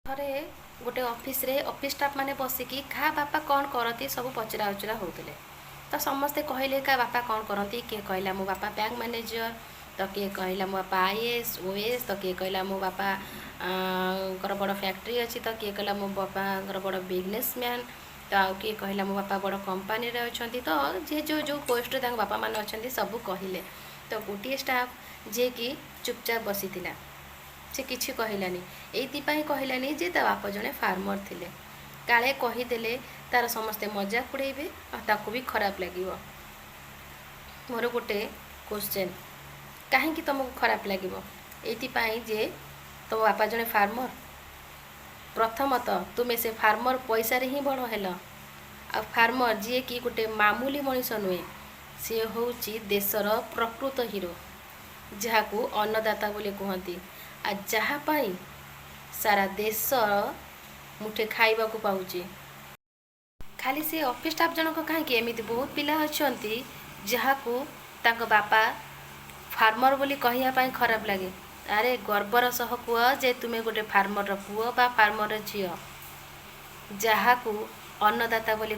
ଥରେ ଗୋଟେ ଅଫିସରେ ଅଫିସ୍ ଷ୍ଟାଫ୍ ମାନେ ବସିକି କାହା ବାପା କ'ଣ କରନ୍ତି ସବୁ ପଚରା ଉଚରା ହେଉଥିଲେ। ତ ସମସ୍ତେ କହିଲେ କାହା ବାପା କ'ଣ କରନ୍ତି। କିଏ କହିଲା ମୋ ବାପା ବ୍ୟାଙ୍କ ମ୍ୟାନେଜର, ତ କିଏ କହିଲା ମୋ ବାପା ଆଇଏଏସ୍, ଓଏଏସ୍, ତ କିଏ କହିଲା ମୋ ବାପା ଙ୍କର ବଡ଼ ଫ୍ୟାକ୍ଟ୍ରି ଅଛି, ତ କିଏ କହିଲା ମୋ ବାପାଙ୍କର ବଡ଼ ବିଜନେସମ୍ୟାନ୍, ତ ଆଉ କିଏ କହିଲା ମୋ ବାପା ବଡ଼ କମ୍ପାନୀରେ ଅଛନ୍ତି। ତ ଯିଏ ଯେଉଁ ଯେଉଁ ପୋଷ୍ଟରେ ତାଙ୍କ ବାପାମାନେ ଅଛନ୍ତି, ସବୁ କହିଲେ। ତ ଗୋଟିଏ ଷ୍ଟାଫ୍ ଯିଏକି ଚୁପଚାପ ବସିଥିଲା, ସେ କିଛି କହିଲାନି। ଏଇଥିପାଇଁ କହିଲାନି ଯେ ତା ବାପା ଜଣେ ଫାର୍ମର ଥିଲେ। କାଳେ କହିଦେଲେ ତାର ସମସ୍ତେ ମଜାକ ଉଡ଼େଇବେ ଆଉ ତାକୁ ବି ଖରାପ ଲାଗିବ। ମୋର ଗୋଟେ କୋଶ୍ଚେନ୍, କାହିଁକି ତୁମକୁ ଖରାପ ଲାଗିବ ଏଇଥିପାଇଁ ଯେ ତୁମ ବାପା ଜଣେ ଫାର୍ମର? ପ୍ରଥମତଃ ତୁମେ ସେ ଫାର୍ମର ପଇସାରେ ହିଁ ବଡ଼ ହେଲ। ଆଉ ଫାର୍ମର ଯିଏକି ଗୋଟେ ମାମୁଲି ମଣିଷ ନୁହେଁ, ସିଏ ହେଉଛି ଦେଶର ପ୍ରକୃତ ହିରୋ, ଯାହାକୁ ଅନ୍ନଦାତା ବୋଲି କୁହନ୍ତି ଆଉ ଯାହା ପାଇଁ ସାରା ଦେଶ ମୁଠେ ଖାଇବାକୁ ପାଉଛି। ଖାଲି ସେ ଅଫିସ୍ ଷ୍ଟାଫ୍ ଜଣକ କାହିଁକି, ଏମିତି ବହୁତ ପିଲା ଅଛନ୍ତି ଯାହାକୁ ତାଙ୍କ ବାପା ଫାର୍ମର ବୋଲି କହିବା ପାଇଁ ଖରାପ ଲାଗେ। ଆରେ, ଗର୍ବର ସହ କୁହ ଯେ ତୁମେ ଗୋଟେ ଫାର୍ମରର ପୁଅ ବା ଫାର୍ମରର ଝିଅ, ଯାହାକୁ ଅନ୍ନଦାତା ବୋଲି